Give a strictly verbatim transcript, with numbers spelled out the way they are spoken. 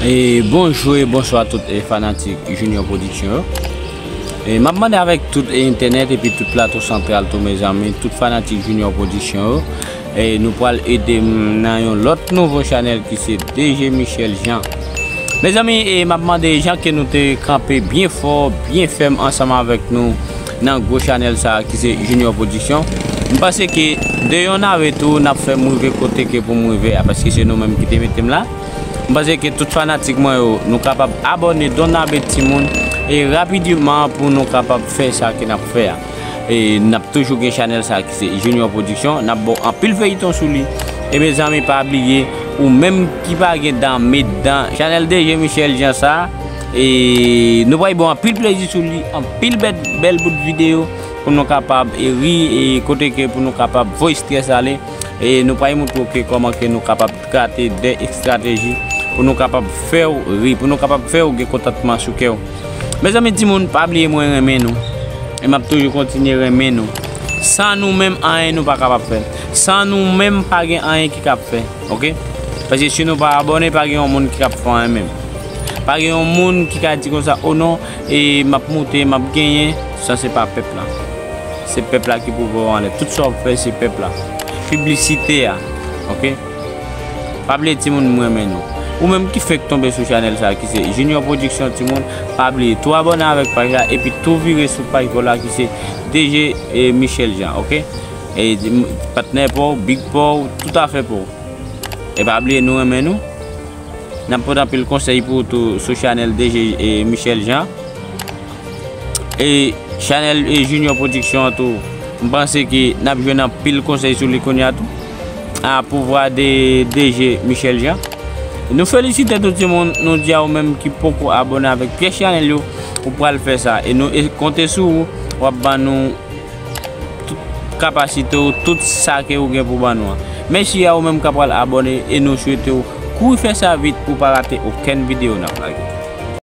E bonjou e bonswa tout e fanatik Junior Production yo. E m ap mande avèk tout e entènèt epi tout plato santral tou, mezanmi, tout fanatik Junior Production yo. E nou pral ede m nan yon lòt nouvo chanèl ki se D J Michel Jean. Mezanmi, e m ap mande jan ke nou te kanpe byen fò, byen fèm ansanm avèk nou nan gwo chanèl sa a ki se Junior Production. M panse ke de yon nave tou n ap fè m rive kote ke pou m rive a, paske se nou menm ki te mete m la. M panse ke tout fanatik mwen yo, nou kapab abòne, don abe timoun, e rapideman pou nou kapab fè sa ke n ap fè a. E n ap toujou gen chanèl sa ki se Junior Production, n ap ba w anpil feyton sou li. E mezanmi, pa bliye, ou menm ki pa gen dan, met dan chanèl D J Michel Jean sa, e nou pral ba w anpil plezi sou li, anpil bèl, bèl bout videyo pou nou kapab e ri, e kote ke pou nou kapab voye strès ale. E nou pral montre w ke kòman ke nou kapab gate de estrateji pou nou kapab fè w ri, pou nou kapab fè w gen kontantman sou kè w. Mezanmi, timoun, pa bliye mwen renmen nou. E m ap toujou kontinye renmen nou. San nou menm, anyen nou pa kapab fè. San nou menm, pa gen anyen ki kab fè. Oke? Paske si nou pa abòne, pa gen yon moun ki kab fè anyen menm. Pa gen yon moun ki ka di konsa, "O non, e m ap moute, m ap genyen," sa se pa pèp la. Se pèp la ki pou voye w anlè. Tout sa w ap fè, se pèp la. Piblisite a, oke? Pa bliye, timoun, mwen renmen nou. Ou menm ki fèk tonbe sou chanèl sa a, ki se Junior Production, timoun, pa bliye tou abòne avèk paj la, epi tou vire sou paj pa w la, ki se D J e Michel Jean, oke? E patnè pa w, big pa w, tout afè pa w. E pa bliye, nou renmen nou. N ap pote anpil konsèy pou ou tou sou chanèl D J e Michel Jean. E chanèl e Junior Production an tou, m panse ke n ap jwenn anpil konsèy sou li kounye a tou. A pouvwa de D J Michel Jean. Nou felisite tout timoun, nou di a ou menm ki poko abòne avèk pyès chanèl yo, ou pral fè sa. E nou e konte sou ou, w ap ban nou tout kapasite w, tout sa ke ou gen pou ban nou an. Mèsi a ou menm k ap pral abòne e nou swete w kouri fè sa vit pou w pa rate okenn videyo n ap lage.